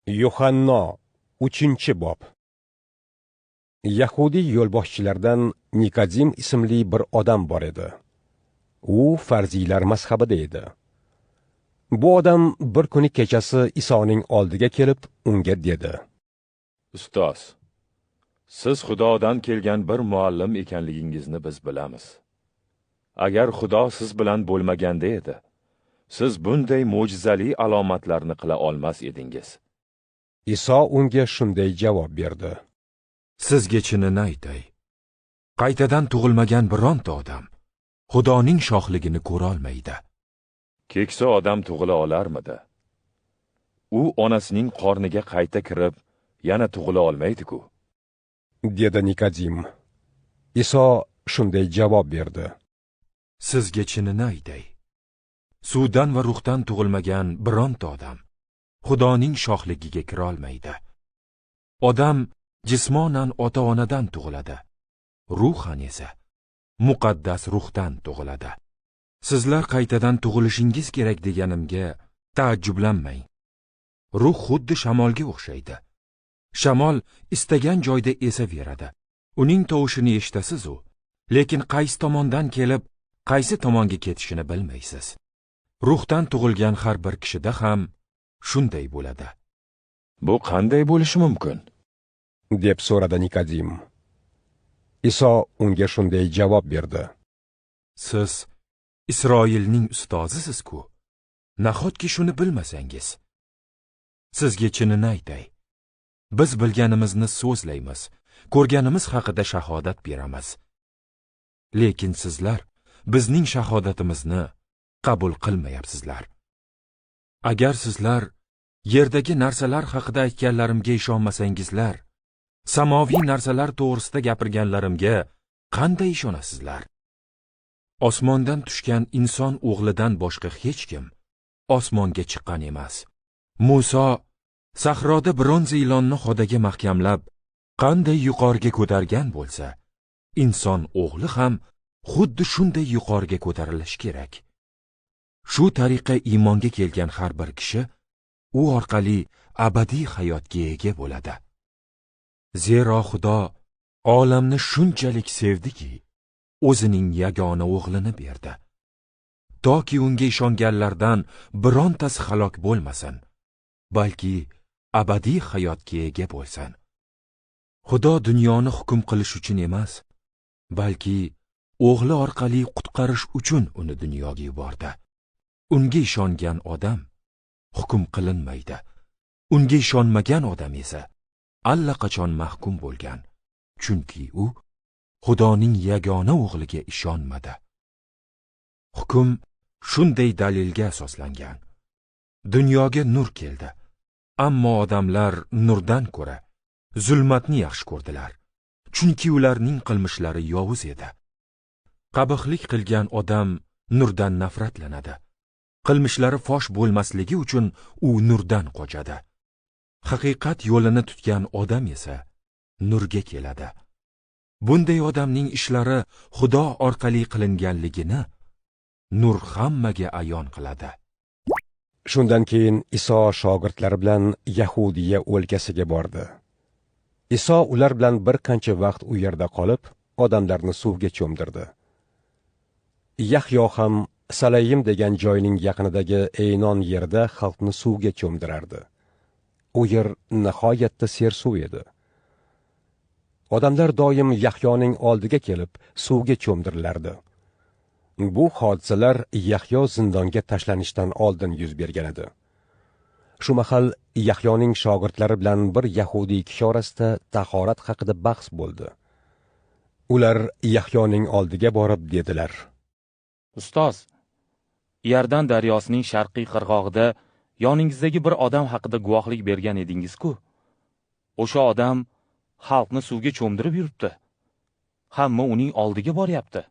Yuhanno, 3-bob. Yahudiy yo'lboshchilardan Nikodim ismli bir odam bor edi. U farziylar mazhabida edi. Bu odam bir kuni kechasi Isoning oldiga kelib, unga dedi: Ustoz, siz Xudodan kelgan bir muallim ekanligingizni biz bilamiz. Agar Xudo siz bilan bo'lmaganda edi, siz bunday mo'jizali alomatlarni qila olmas edingiz. Iso unga shunday javob berdi: Sizga chinini aytay. Qaytadan tug'ilmagan bironta odam Xudoning shohligini ko'ra olmaydi. Keksa odam tug'ila olarmidi? U onasining qorniga qayta kirib, yana tug'ila olmaydi-ku, dedi Nikodim. Iso shunday javob berdi: Sizga chinini aytay. Suvdan va ruhdan tug'ilmagan bironta odam Xudoning shohligiga kira olmaydi. Odam jismonan ota-onadan tug'iladi, ruhan esa muqaddas ruhdan tug'iladi. Sizlar qaytadan tug'ilishingiz kerak deganimga taajjublanmang. Ruh xuddi shamolga o'xshaydi. Shamol istagan joyda esaveradi. Uning tovushini eshitasiz-u, lekin qaysi tomondan kelib, qaysi tomonga ketishini bilmaysiz. Ruhdan tug'ilgan har bir kishida ham shunday bo'ladi. Bu qanday bo'lishi mumkin? deb so'radi Nikodim. Iso unga shunday javob berdi: Siz Isroilning ustozisiz-ku. Nahotki shuni bilmasangiz? Sizga chinini aytay. Biz bilganimizni so'zlaymiz, ko'rganimiz haqida shahodat beramiz. Lekin sizlar bizning shahodatimizni qabul qilmayapsizlar. Agar sizlar yerdagi narsalar haqida aytganlarimga ishonmasangizlar, samoviy narsalar to'g'risida gapirganlarimga qanday ishonasizlar? Osmondan tushgan inson o'g'lidan boshqa hech kim osmonga chiqqan emas. Muso sahroda bronza ilonni xodaga mahkamlab, qanday yuqoriga ko'targan bo'lsa, inson o'g'li ham xuddi shunday yuqoriga ko'tarilishi kerak. Shu tariqa iymonga kelgan har bir kishi u orqali abadiy hayotga ega bo'ladi. Zero Xudo olamni shunchalik sevdiki, o'zining yagona o'g'lini berdi. Toki unga ishonganlardan birontasi halok bo'lmasin, balki abadiy hayotga ega bo'lsin. Xudo dunyoni hukm qilish uchun emas, balki o'g'li orqali qutqarish uchun uni dunyoga yubordi. Unga ishongan odam hukm qilinmaydi. Unga ishonmagan odam esa allaqachon mahkum bo'lgan, chunki u Xudoning yagona o'g'liga ishonmadi. Hukm shunday dalilga asoslangan. Dunyoga nur keldi, ammo odamlar nurdan ko'ra zulmatni yaxshi ko'rdilar, chunki ularning qilmishlari yovuz edi. Qabihlik qilgan odam nurdan nafratlanadi. Qilmishlari fosh bo'lmasligi uchun u nurdan qochadi. Haqiqat yo'lini tutgan odam esa nurga keladi. Bunday odamning ishlari Xudo orqali qilinganligini nur hammaga ayon qiladi. Shundan keyin Iso shogirdlari bilan Yahudiya o'lkasiga bordi. Iso ular bilan bir qancha vaqt u yerda qolib, odamlarni suvga cho'mdirdi. Yahyo ham Salayim degan joyning yaqinidagi Eynon yerida xalqni suvga cho'mdirardi. U yer nihoyatda sersuv edi. Odamlar doim Yahyoning oldiga kelib suvga cho'mdirilardi. Bu hodisalar Yahyo zindonga tashlanishdan oldin yuz bergan edi. Shu mahal Yahyoning shogirdlari bilan bir yahudiy kishi orasida tahorat haqida bahs bo'ldi. Ular Yahyoning oldiga borib dedilar: Ustoz, Iordan daryosining sharqiy qirg'og'ida yoningizdagi bir odam haqida guvohlik bergan edingiz-ku. O'sha odam xalqni suvga cho'mdirib yuribdi. Hamma uning oldiga boryapti.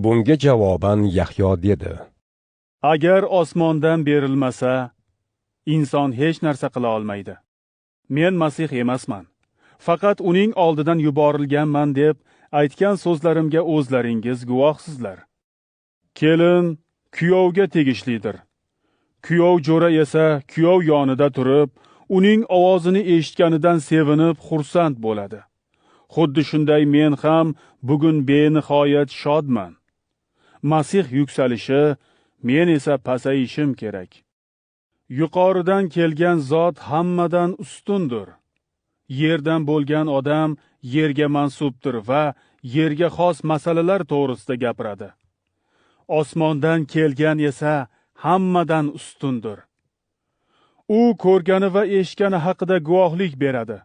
Bunga javoban Yahyo dedi: Agar osmondan berilmasa, inson hech narsa qila olmaydi. Men Masih emasman. Faqat uning oldidan yuborilganman deb aytgan so'zlarimga o'zlaringiz guvohsizlar. Kelin kuyovga tegishlidir. Kuyov jo'ra esa kuyov yonida turib, uning ovozini eshitganidan sevinib xursand bo'ladi. Xuddi shunday men ham bugun benihoyat shodman. Masih yuksalishi, men esa pasayishim kerak. Yuqoridan kelgan zot hammadan ustundir. Yerdan bo'lgan odam yerga mansubdir va yerga xos masalalar to'g'risida gapiradi. Osmondan kelgan esa hammadan ustundir. U ko'rgani va eshitgani haqida guvohlik beradi,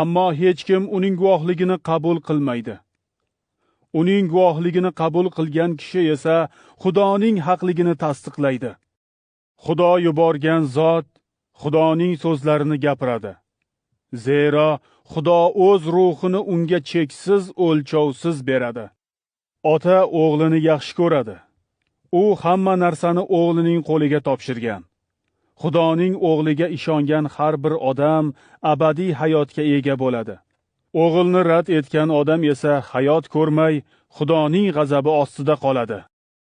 ammo hech kim uning guvohligini qabul qilmaydi. Uning guvohligini qabul qilgan kishi esa Xudoning haqligini tasdiqlaydi. Xudo yuborgan zot Xudoning so'zlarini gapiradi. Zero Xudo o'z ruhini unga cheksiz o'lchovsiz beradi. Ota o'g'lini yaxshi ko'radi. U hamma narsani o'g'lining qo'liga topshirgan. Xudoning o'g'liga ishongan har bir odam abadiy hayotga ega bo'ladi. O'g'ilni rad etgan odam esa hayot ko'rmay, Xudoning g'azabi ostida qoladi.